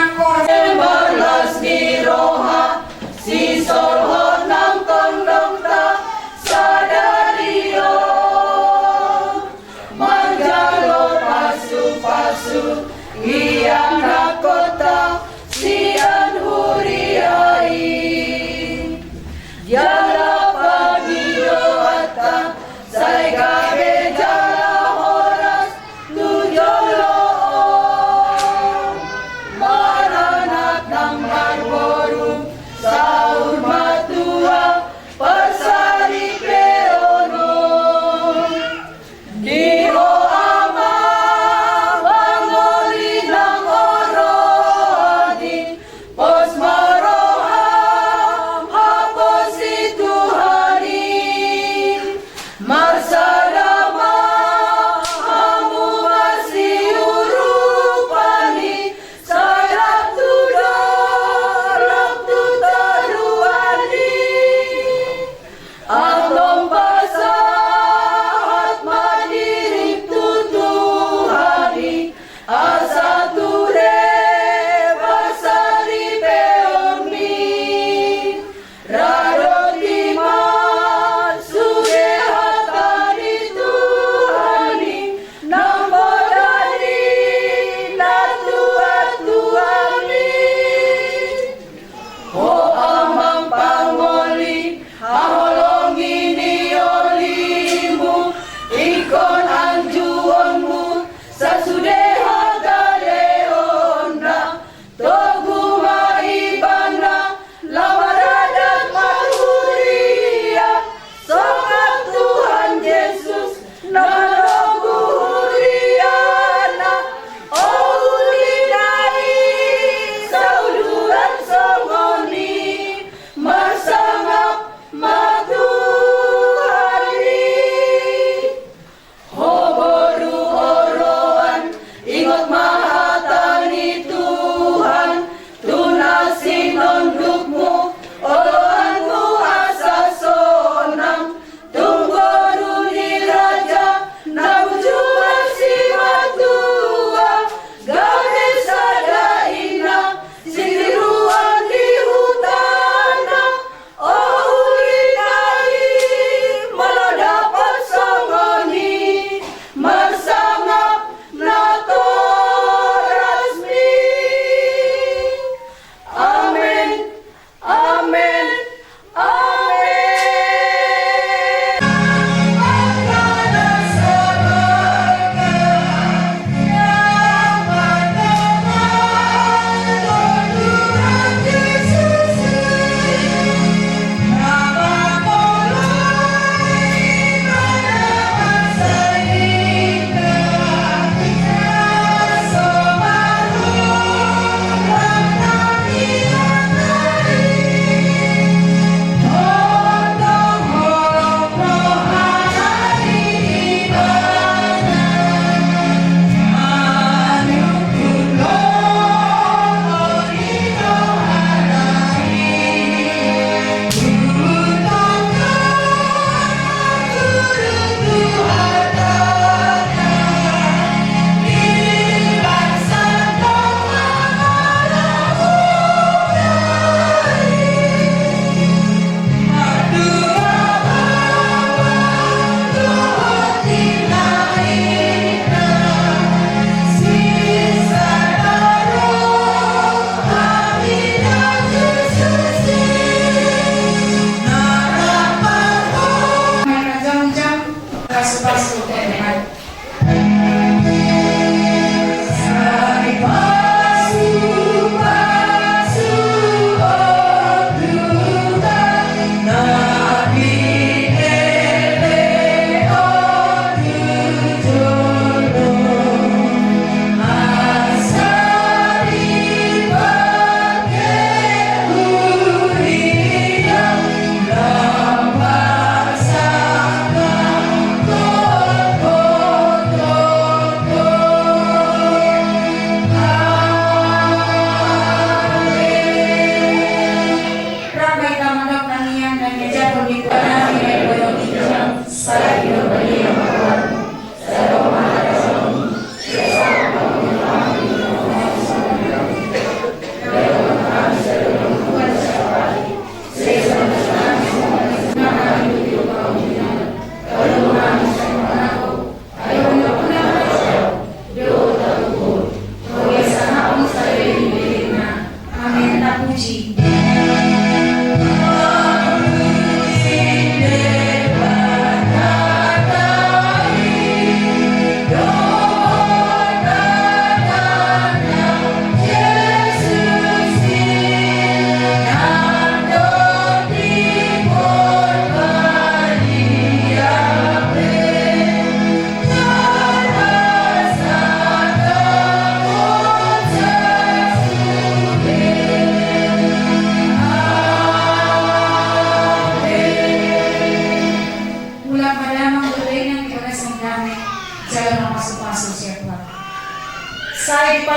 Las ni roha, sisolhot nang tondongta,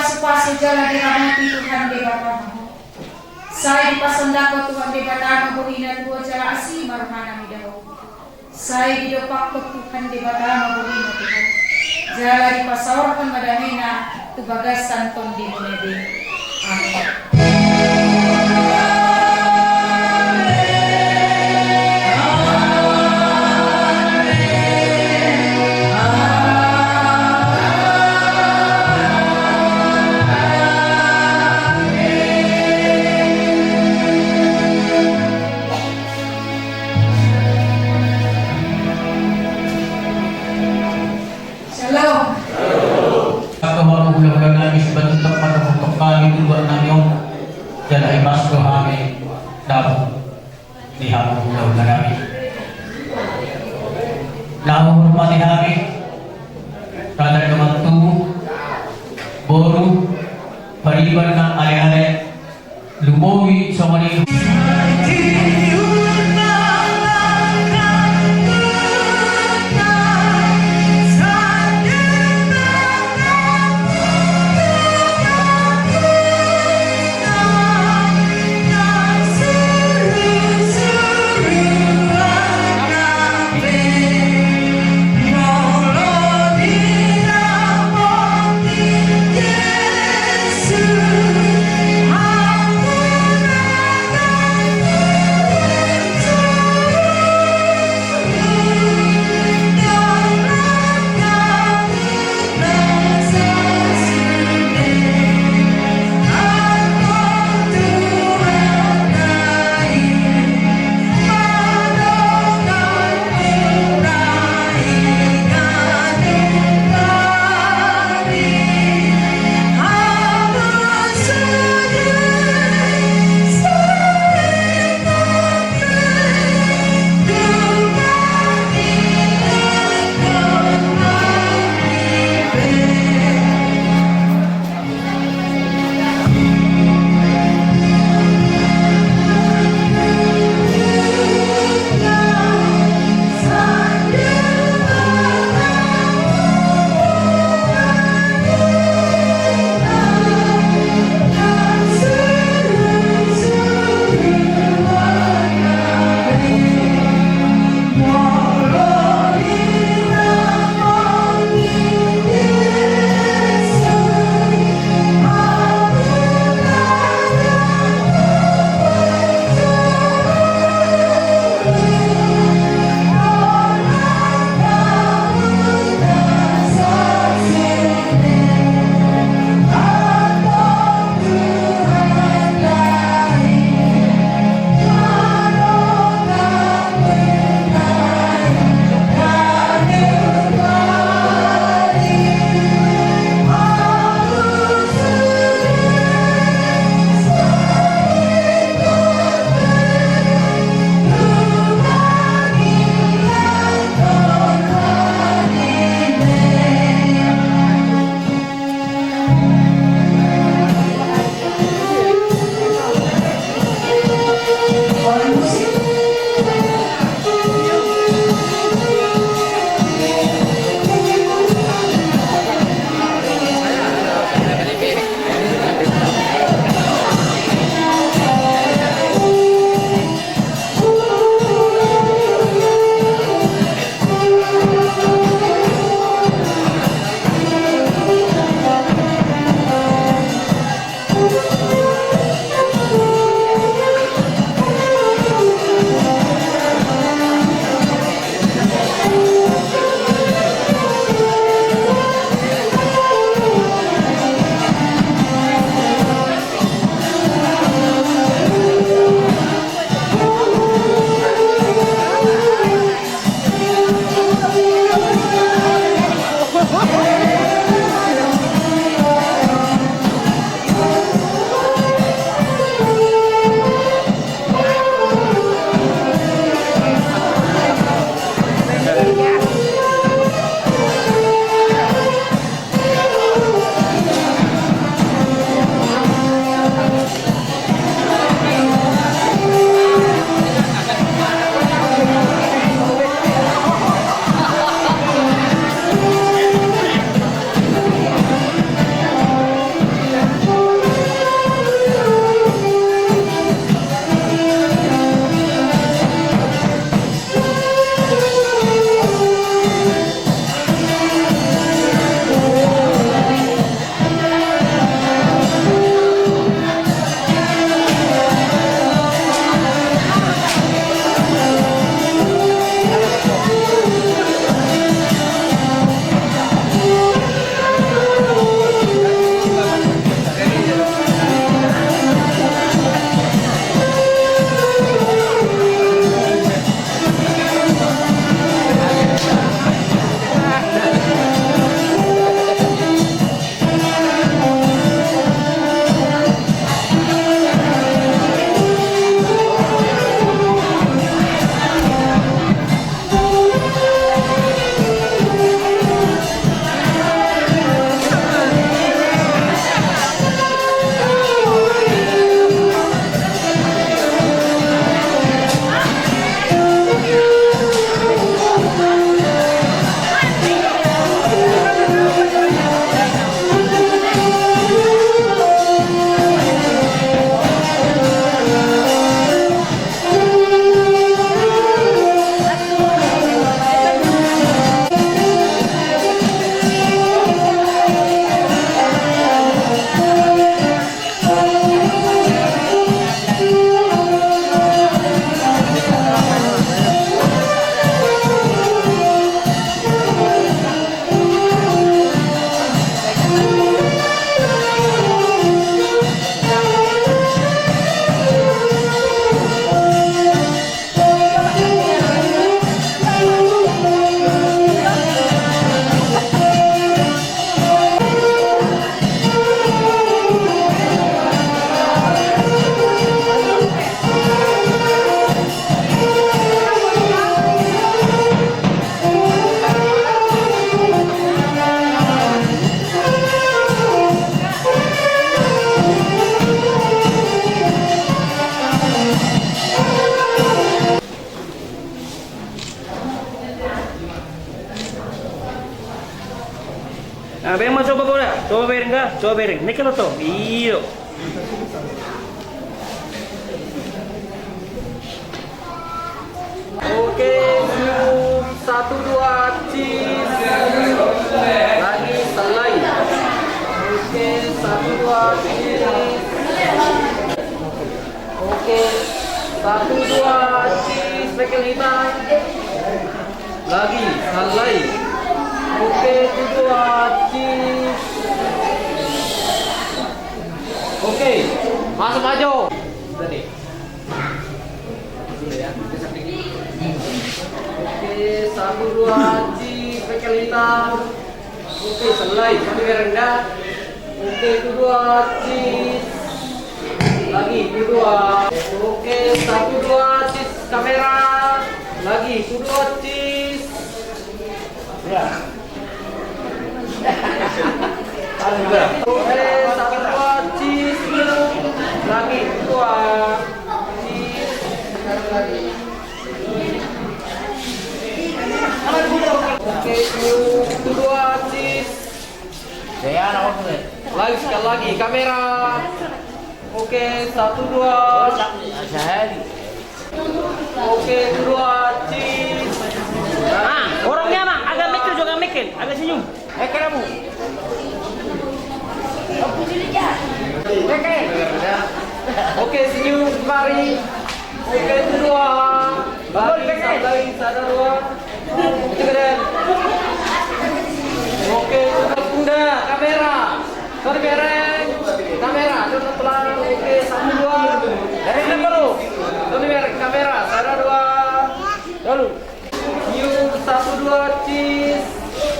Pasu-pasu jala diramoti Tuhan Debata ma ho. Sai dipasondangkon Tuhan Debata ma bohina tu ho jala asi ma rohana mida ho. Sai didompakkon Tuhan Debata ma bohina tu ho. Jala dipasaorhon ma damena tu bagasan tondimuna be. Amen. Shalom. Angka hulahula nami, sibahen tongtong ma dohonon nami tu anak nami on, jala ipas do hami dapot di hamu hulahula nami. Na huhormati hami, raja dongan tubu, boru, pariban na aleale, lumobi songon i. Nah, bereng ma, coba bola. Coba bereng, ga? Coba bereng. Naikin do. Iyo. Oke, senyum. Satu, dua, cheese. Lagi, salai. Oke, satu, dua, cheese. Oke, satu, dua, cheese. Pekel hitam. Lagi, salai. Oke, tu, dua, cheese. Oke, masuk, maju. Tadi. Oke, satu, dua, cheese, pekel hitam. Oke, salai, satu, bereng da. Oke, tu, dua, cheese. Lagi, tu, dua. Oke, satu, dua, cheese, kamera. Lagi, tu, dua, cheese. Ya. Oke, satu, dua, cheese. Lagi, dua. Cheese. Oke, senyum. Dua, cheese. Lagi, sekali lagi. Kamera. Oke, satu, dua. Sahali. Oke, dua, cheese. Ah, orangnya, Mang. Agak mikir juga, mikir. Agak senyum. Eh, kenapa? Oke, senyum, mari. Oke, tu, dua. Lagi, satu lagi, sada, dua. Oke, tu, dua, kamera. Sorry, bereng. Kamera, tu, dua, pelan. Oke, satu, dua. Dari mana, bro? Sorry, bereng, kamera. Sada, dua. Lalu. Senyum, satu, dua, cheese.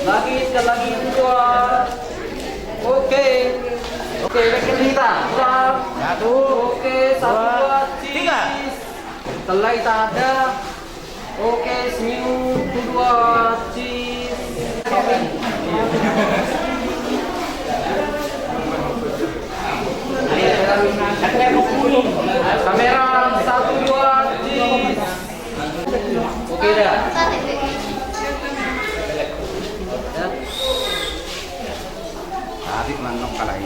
Lagi, sekali lagi, dua. Oke. Oke, pekel hitam. Satu. Oke, satu, dua, dua, cheese. Tiga. Setelah itu ada. Oke, senyum, tu, dua, cheese. Kamera, satu, dua, cheese. Oke, dah. Ya. Tapi manok kalai.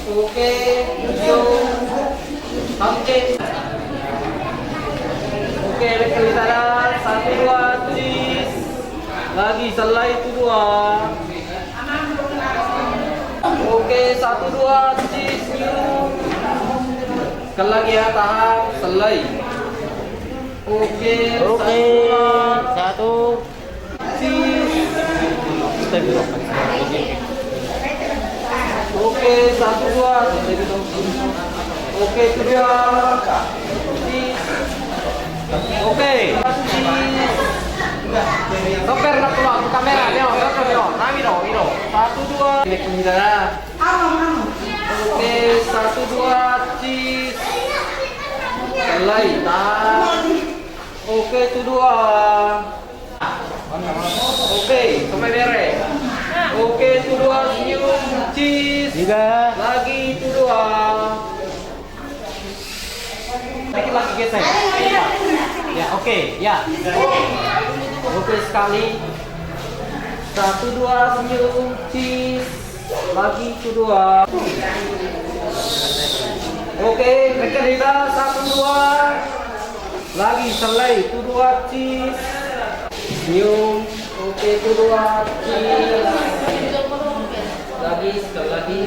Oke, yo. Oke. Oke, rek, kita dah. Satu, dua, cheese. Lagi, salai, tu, dua. Oke, satu, dua, cheese, senyum. Sekali lagi ya, tahan, salai. Oke, oke, satu, dua. Satu. Cheese. Oke, satu, dua. Oke, tu, dua. Cheese. Oke. Cheese. Soper, nak keluar kamera, Neo, soper, Neo. Rami, Neo, Neo. Satu, dua. Ini kita. Oke, satu, dua, cheese. Salai, tahan. Oke, tu, dua. Oke, sampai beres. Oke, tu, dua, senyum, cheese. Tiga. Lagi, tu, dua. Dikit lagi, geser. Ya, oke, ya. Oke, sekali. Satu, dua, senyum, cheese. Lagi, tu, dua. Oke, rek, kita, satu, dua. Lagi, salai, tu, dua, cheese. Senyum. Oke, tu, dua, cheese. Lagi, sekali lagi.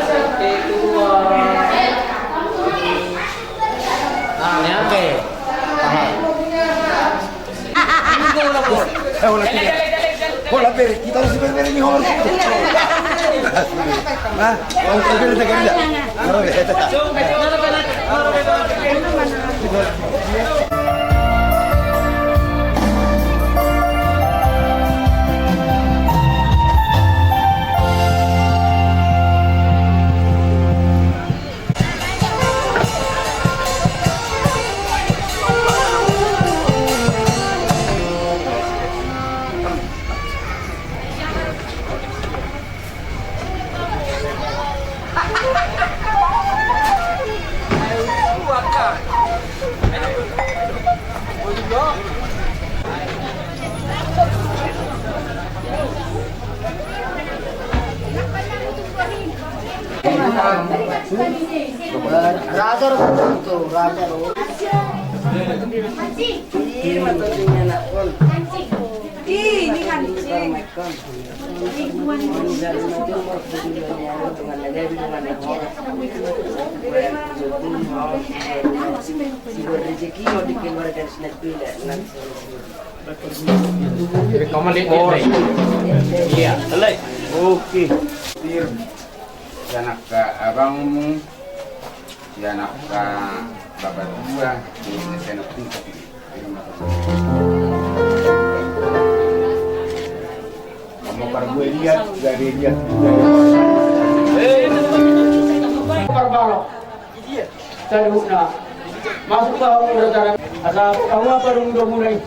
Oke, tu, dua. Nah, ini, oke. Tahan. Eh, hola, bere. Hola, bere. Kita harus bere, bere, ini horor. Hah? Hola, bere, kita kerja. Raja ro, raja ro. Ini mah pentingnya nak pun. Ini kan. Iya, selesai. Oke. Anak abangmu. Ia anak, ah, bapak tua, ini saya nak pinta pilih. Kamu pargue lihat, gak ada lihat. Parbalok. Saya hukna. Masuk ke hamu rencana. Asal kamu apa dong, udah mulai?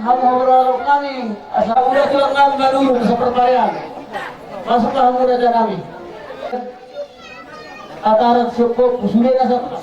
Hamu hamu raja nami, asa udah tulang nami manurun saperparean. Masuklah hamu raja nami. Ataran siop, sudena satu.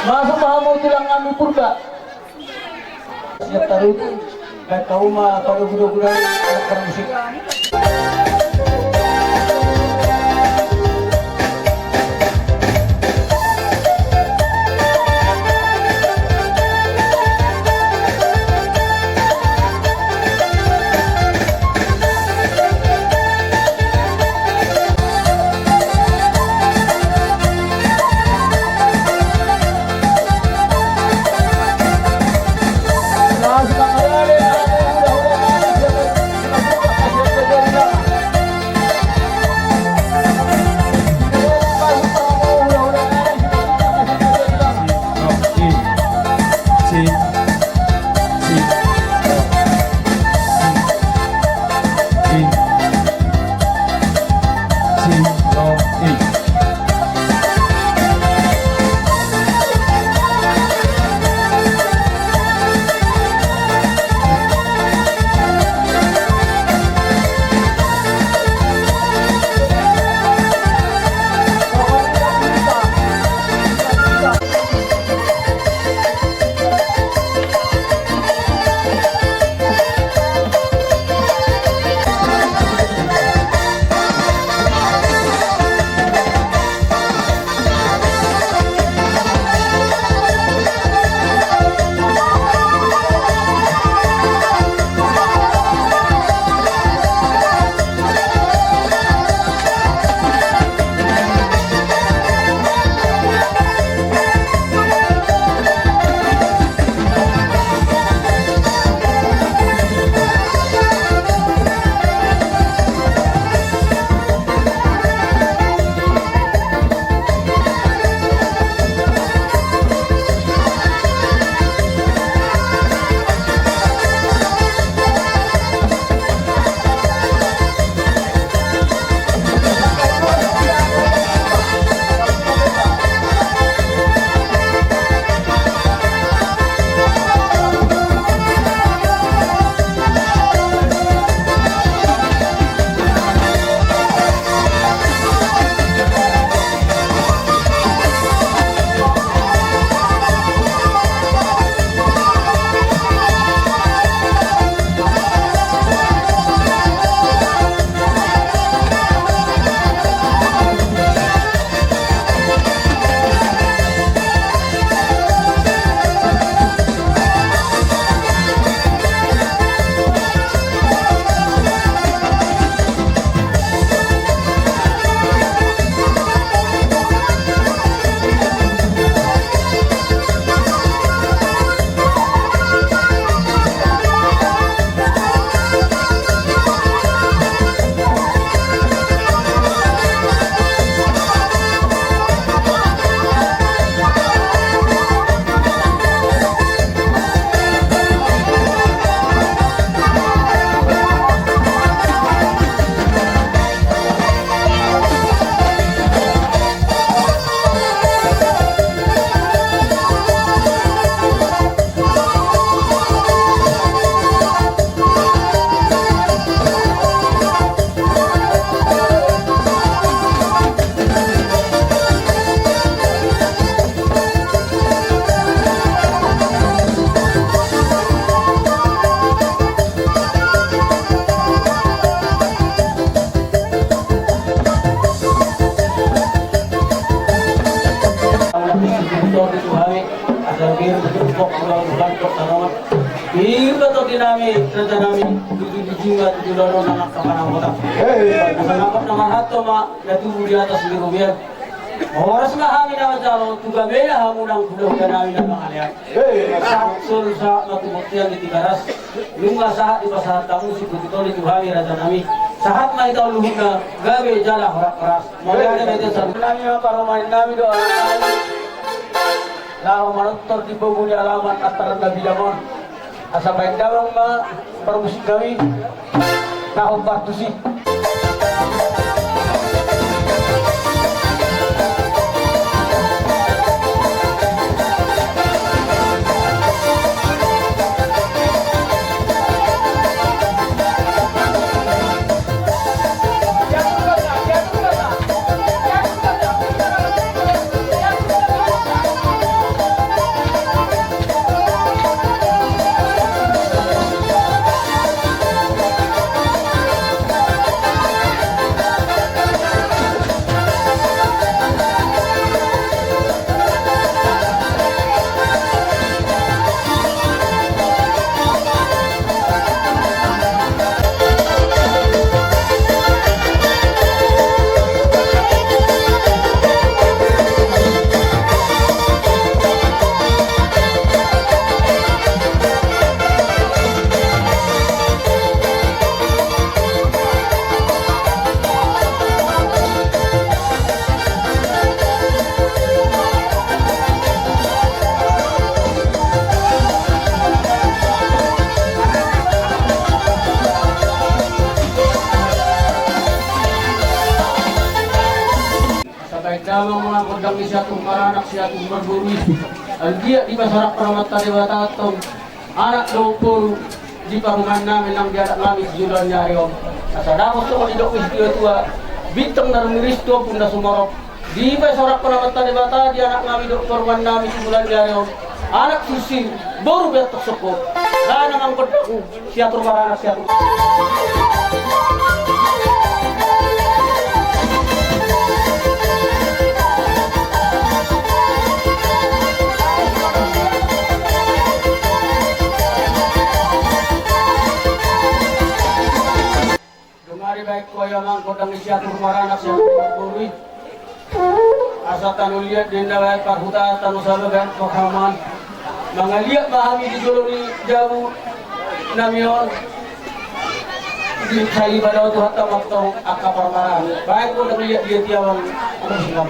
Masuk ma hamu tulang nami Purba. Siap taruhon. Baik, hamu ma padogudoguan alat parmusik. Tondi nami, raja nami, tutu di jiwa, tutu dono nang angka panambota. Hei. Asa nangkok na marhato ma, na tubu di atas ni robean. Horas ma hami na manjalo, tu gabe na hamu nang hulahula nami na mangalean. Hei. Sahat solu sahat ma tu bontean di Tigaras. Nunga sahat dipasahat hamu siputut on tu hami raja nami. Sahat ma hita on luhutna, gabe jala horas-horas. Mauliate ma hita saluhutna. Nami ma parumaen nami do anak nami. Laho manortor di pogu ni alaman antaran na bidang on. Asa baen damang ma parmusik nami. Tahu partusi. Asa baen damang ma gondang ni si Atur Maranak, si Atur Marboru i. Anggiat dipasarak Amanta Debata antong anak dohot boru di parumaen nami nang di anak nami tu joloan ni ari on. Asa dapot songon nidok ni situa-tua, bintang na rumiris tu ombun na sumorop. Dipasarak Amanta Debata di anak nami dohot parumaen nami tu joloan ni ari on, anak sursir, boru be antong songkop. Dana manggondang. Si Atur Maranak, si Atur. Dung ari baen ho ia amang gondang ni si Atur Maranak, si Atur Marboru i. Asa tano liat ninna baen parhuta, tano saba baen parhamuan. Mangaliat ma hami di jolo ni jabu nami on. Di sai pada Tuhanta ma antong angka parmaraan. Baen gondang liat-liat ia amang. Asa sinam.